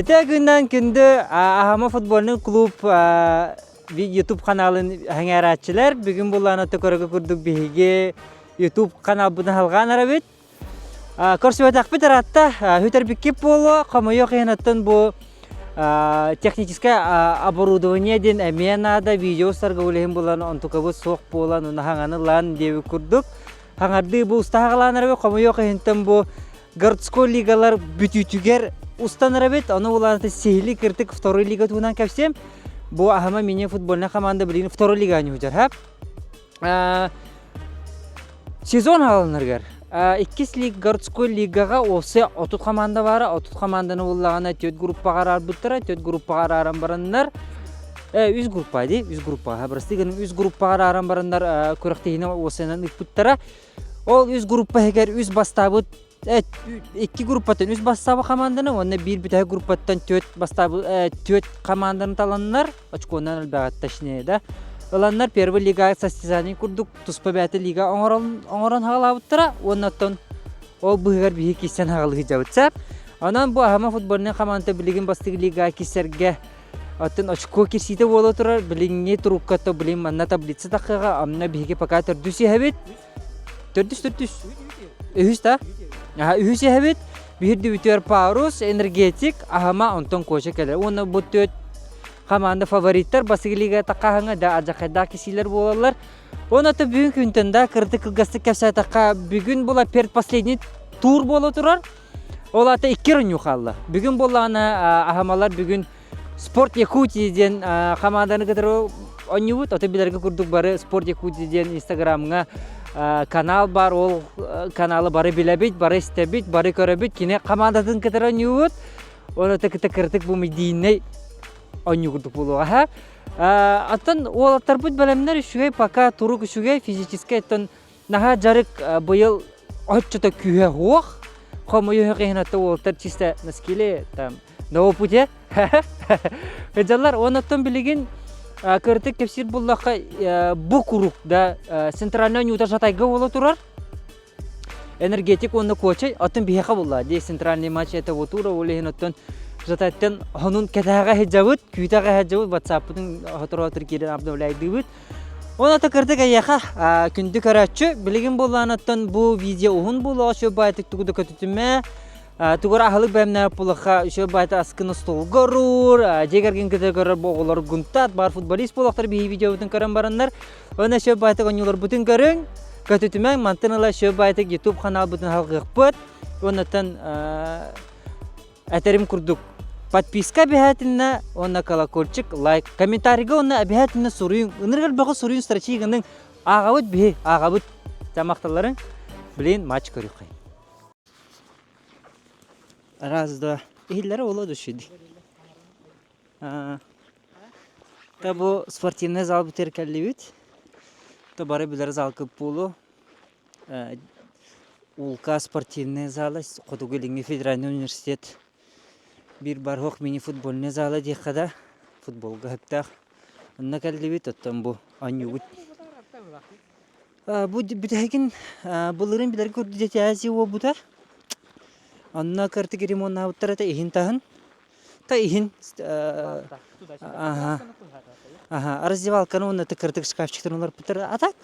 Ити күннэн күндү Аһама футбольный клуб YouTube ханаалын сэҥээрээччилэр бүгүн буллаана көрөгө курдук биһиги YouTube каналбытын халҕаан арабыт. Көрсүбэтэхпит ыраатта, хүтэрбиккит буолуо, хомойуох иһин бу техническое оборудование диэн эмиэ наада, видео устарга үлэһин булан онтукабыт суох буолан, унаһаҥаны ылан диэбит курдук. Хаҥардыы бу устаһаҕалаан эрэ хомойуох иһинтэн бу городской лигалар бүтүүтүгэр устан эрэбит. Ону улаата сиһили кыртык второй лига туһунан кэпсиэм. Бу аһама мини футбольная команда билигин второй лига ньуһутар. Сезон хааланарыгар иккис лиг городской лигаҕа уопсай 30 команда баара. 30 команданы буллаҕына түөрт группаҕа араарбыттара. Түөрт группаҕа арааран бараннар үс группа дии, үс группаҕа. Бырастыы гынан үс группаҕа арааран бараннар күрэхтэһиини уопсайынан ыыппыттара. Ол үс группа иһигэр үс бастаабыт икки группаттан үс бастаабы хамаанданы уонна биир бүтэһик группаттан түөрт бастаабы түөрт хамаанданы таланнар очконан элбэҕэ точнее да ыланнар первый лига состязание курдук туспа бэйэтэ лига оҥорон оҥорон хаалаабыттара уонна оттон ол быһыгар биһи киирсэн хаалыһыдьабыт сөп онон бу аһама футбольнай хамаанда билигин бастыгы лига киирсэргэ оттон очко кирсиитэ буола турар билиҥҥи турукка то билин манна таблица тахыаҕа онно биһиги пока төрдүс иһэбит Төрдүс төрдүс. Үһүс да? Аха, үһүс иһэбит. Биһирдибитигэр парус, энергетик, аһама, онтон коча кэлэр. Уонна бу төрт команда фавориттар бастакы лига тақаһыңа да адьахайдаах кисиилэр буолаллар. Онон бүгүн күнтэн да кырдык кылгастык кэпсээтэххэ бүгүн була предпоследний тур буола турар. Ол аата икки оонньуу хаалла. Бүгүн буоллаҕына аһамалар бүгүн Спорт Якутии диэн хамаанданы кытары оонньуубут. Ото билэргэ курдук бары Спорт Якутии диэн Инстаграмҥа канал бар. Ол каналы бары билэбит, бары истэбит, бары көрөбүт. Кини хамаандатын кытары оонньуубут. Оны кытта кырытык бу медийнэй оонньуу курдук буолуоҕа. Оттон уолаттарбыт бэлэмнэр үчүгэй, пока турук үчүгэй, физическэй оттон Наһаа дьарык быйыл оччото күүһэ суох. Хомуйуһу киһин уолтар чисто на скиле там на опыте. Дьаллар оннуттан билигин кырытык кэпсиир буллахха бу курук да центральный ньуута Жатайга буола турар. Энергетик уонна куочай оттон биһиэхэ булла. Дии центральный матч это вот тура ол иһин оттон Жатайтан хонун кэтэҕэ сылдьабыт, күүтэҕэ сылдьабыт, ватсаппытын хоторо-хотор киирэн обновляйдыыбыт. Ол ата кырдык эйиэхэ күндү көрөөччү, билигин буоллаанаттан бу видео уһун буолуоҕа үчүгэй баайтык тугу да көтүтүмэ, тугу эрэ аһылык бэлэмнээбит буоллахха үчүгэй баайта аскын остуолга оруур, дьиэ кэргэн кытары көрөр бу оҕолор гунтаат баар футболист буолуохтар биһи видеобутун көрөн бараннар уонна үчүгэй баайтык оонньууларбытын көрүҥ, көтүтүмэҥ, мантан ыла үчүгэй баайтык YouTube ханаалбытын салҕыахпыт уоннаттан Этэрим курдук, подписка обязательно уонна колокольчик, лайк, комментарийга уонна обязательно суруйуҥ. Ынырык элбэҕи суруйуҥ стратегияның ааҕабыт биһи, ааҕабыт. Тамахталарыҥ, блин, матч көрүөххэй. Раз, два. Иһиллэрэ буолуо душиди. Та бу спортивный зал бүтэр кэллибит. То бары билэр зал кып буолуо. Улка спортивнай зала Хотугу Илиҥҥи федеральнай университет биир барһох мини-футбольнай зала диэххэ да футболга сөптөөх. Онно кэллибит, оттон бу оонньуубут. Бу бүтэһигин былырыын билэргэ курдук Дети Азии буолбута. Онно кыртык ремоннаабыттар этэ иһин-таһын. Та иһин ага ага раздевалканы уонна кырдык шкафчиктарын олорпуттар. А так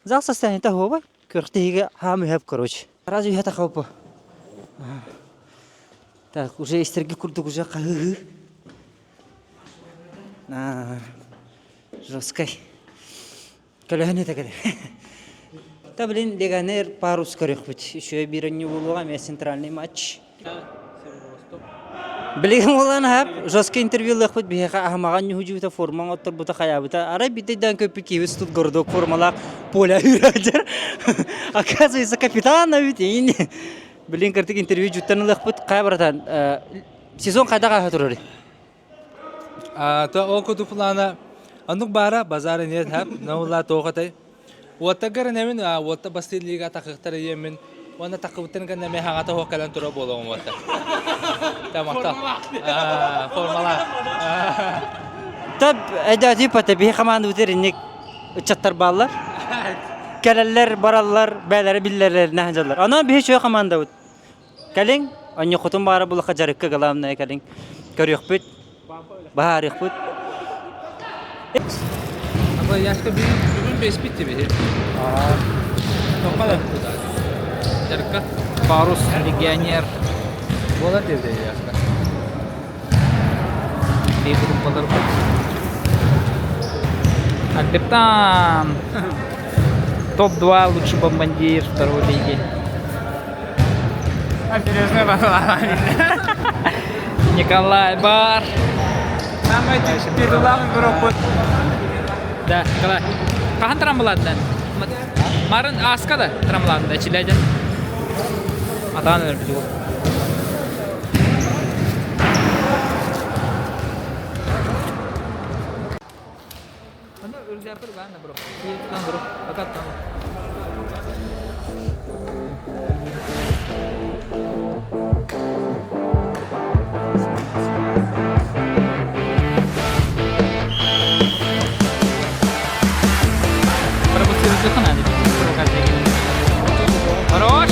зал состояние того күрэхтэһиигэ хаам үһэп короче. Раз үһэ тахалпы. Так, уже истерги курдук уже хаһыы. Жесткай. Көлөһөн этэ кэлэр. Та блин легионер парус көрүөхпүт. Үчүгэй биир оонньуу буолуоҕа эмиэ центральный матч. Билигин буолан аһап жесткий интервью ылыахпыт биһиэхэ аһымаҕан ньуһудьуйта формаҥ отторбута хайаабыта. Арай биирдэйдээн көппүт киһибит тут городок формалаах поля үүрээдэр. Оказывается, капитан эбит иин. Билин кыртык интервью жуттан ылыахпыт. Хайа братан, сезон хайдах ааһа турарый? То ол курдук плана оннук баара базар нет хап наула тоохатай уоттагар нэмин уотта бастыыр лига такыктар иемин уонна такыбыттан гэннэ ме хаҥата хуох кэлэн тура буолуоҕум уотта тамакта формала Таб эдээти пата биһи хамаандыбытыр инник ыччаттар бааллар. Кэлэллэр, бараллар, бээлэрэ биллэрэлэринэ сылдьаллар. Онон биһи чуо хамаандабыт. Кэлиҥ, онньоххутун баара булаха дьарыкка главное кэлиҥ. Көрүөхпүт, баһаарыахпыт. Аба Яшка бүгүн беспит тебе. Тоққа да Жарка. Парус, легионер. Буолар диэбитэ Яшка. Бей группалар Альбертан. Топ-2 лучший бомбардир второй лиги. Серьезно, Николай Бар. Самый титулярный группа. Да, Николай. Хаһан трамбаладын? Марын аска да трамбаладын да чиләден. Атаан өлбүт уол. Хорош!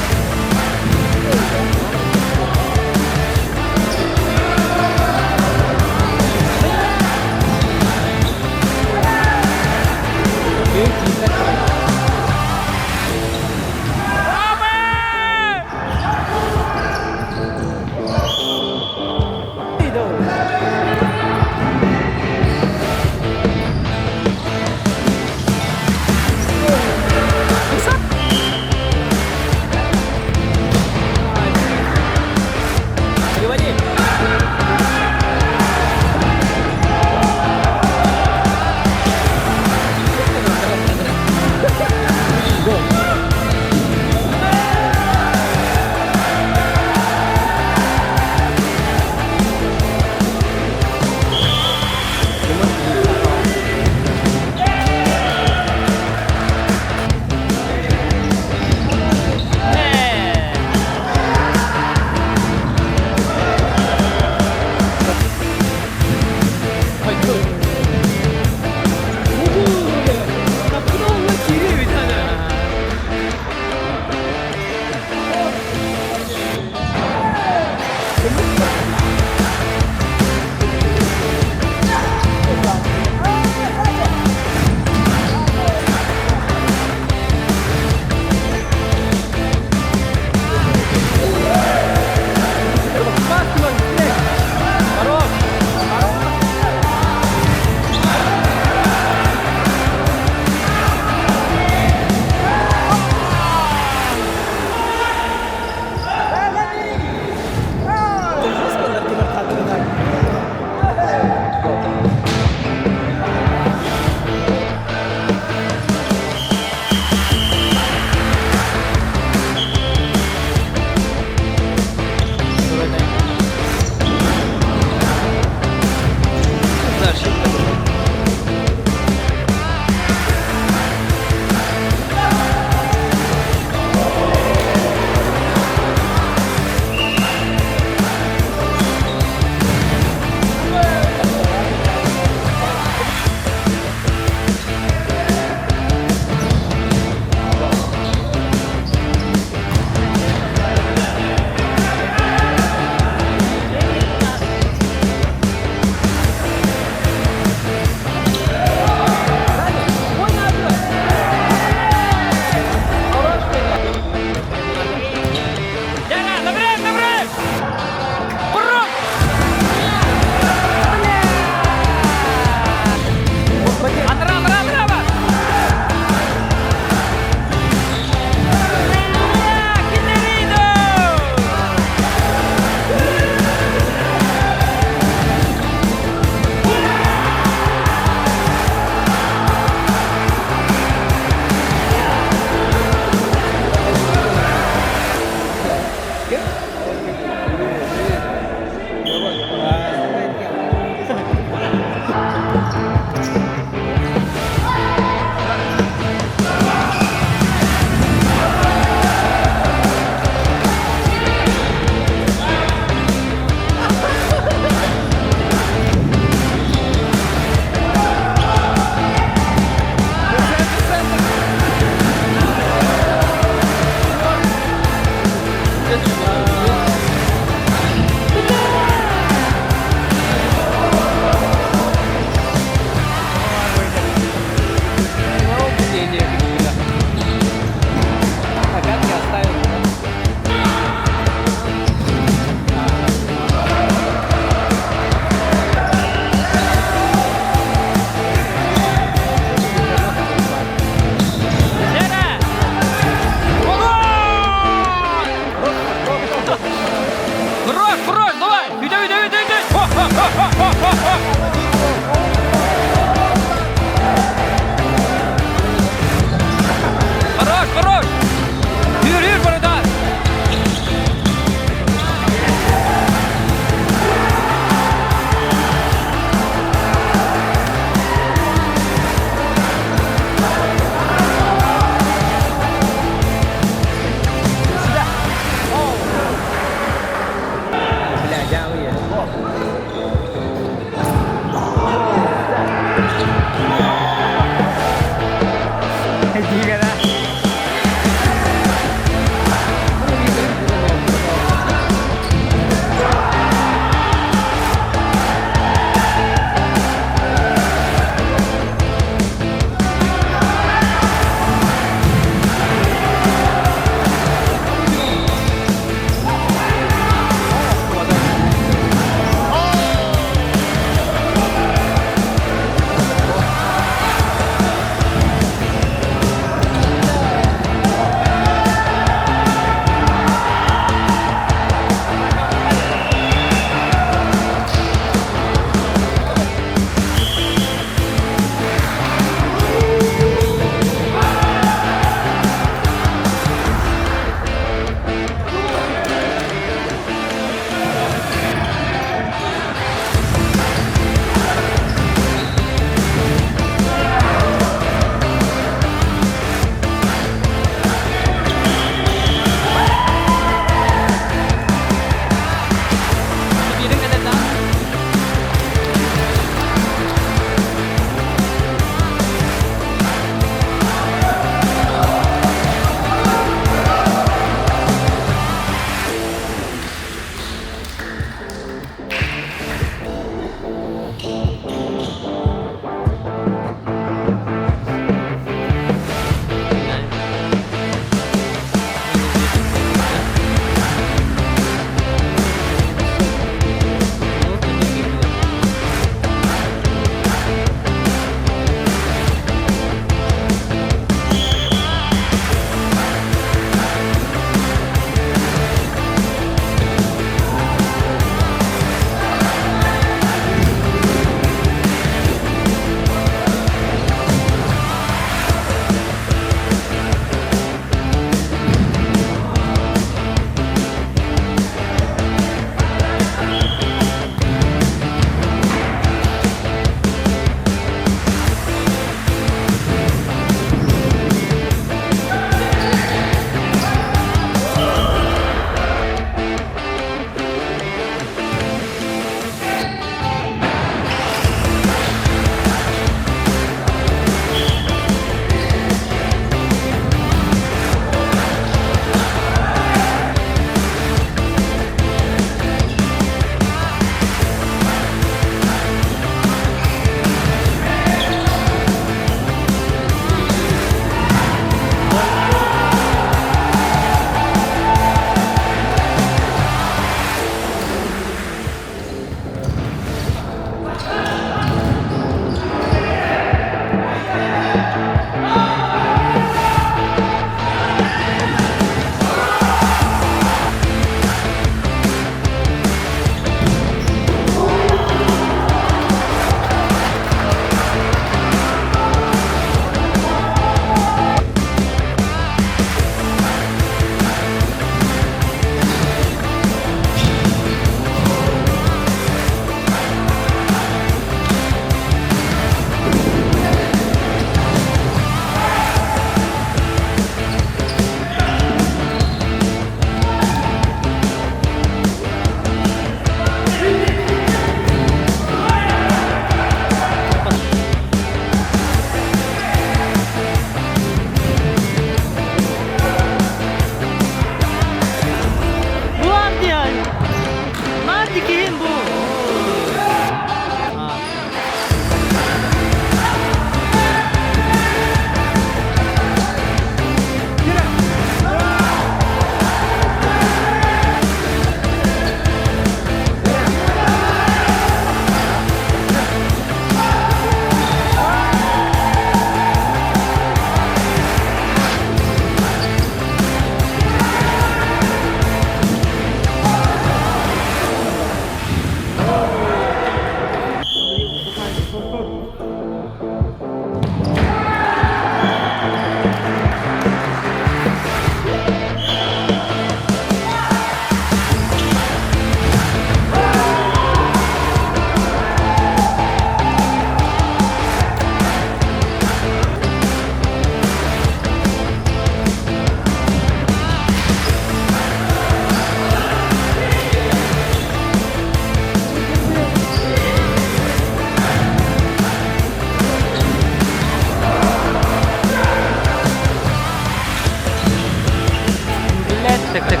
Кеттик.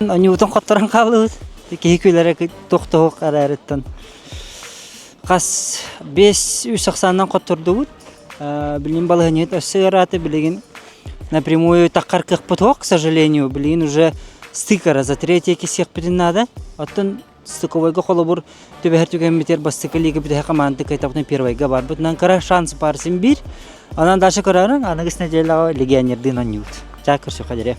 Анютан хотторон хаалыбыт. Киһи күлэрэ туох-туох араарыттан. Хас 5-3 ахсаанынан хоттордубут. Билигин балаһынньыт өссө ыараата билигин напрямую таххар кыахпыт суох, к сожалению. Билигин уже стыкара за третье кисиэхпитин наада. Оттон стыковойга холобур түбэһэр түгэммитигэр бастакы лига бүтэһэ команда кайтабытын первойга барбытынан кыра шанс баар син биир. Онон дальше көрөөрүҥ, аныгыс неделяҕа легионердыын оонньуубут. Чаа көрсүөххэ диэри.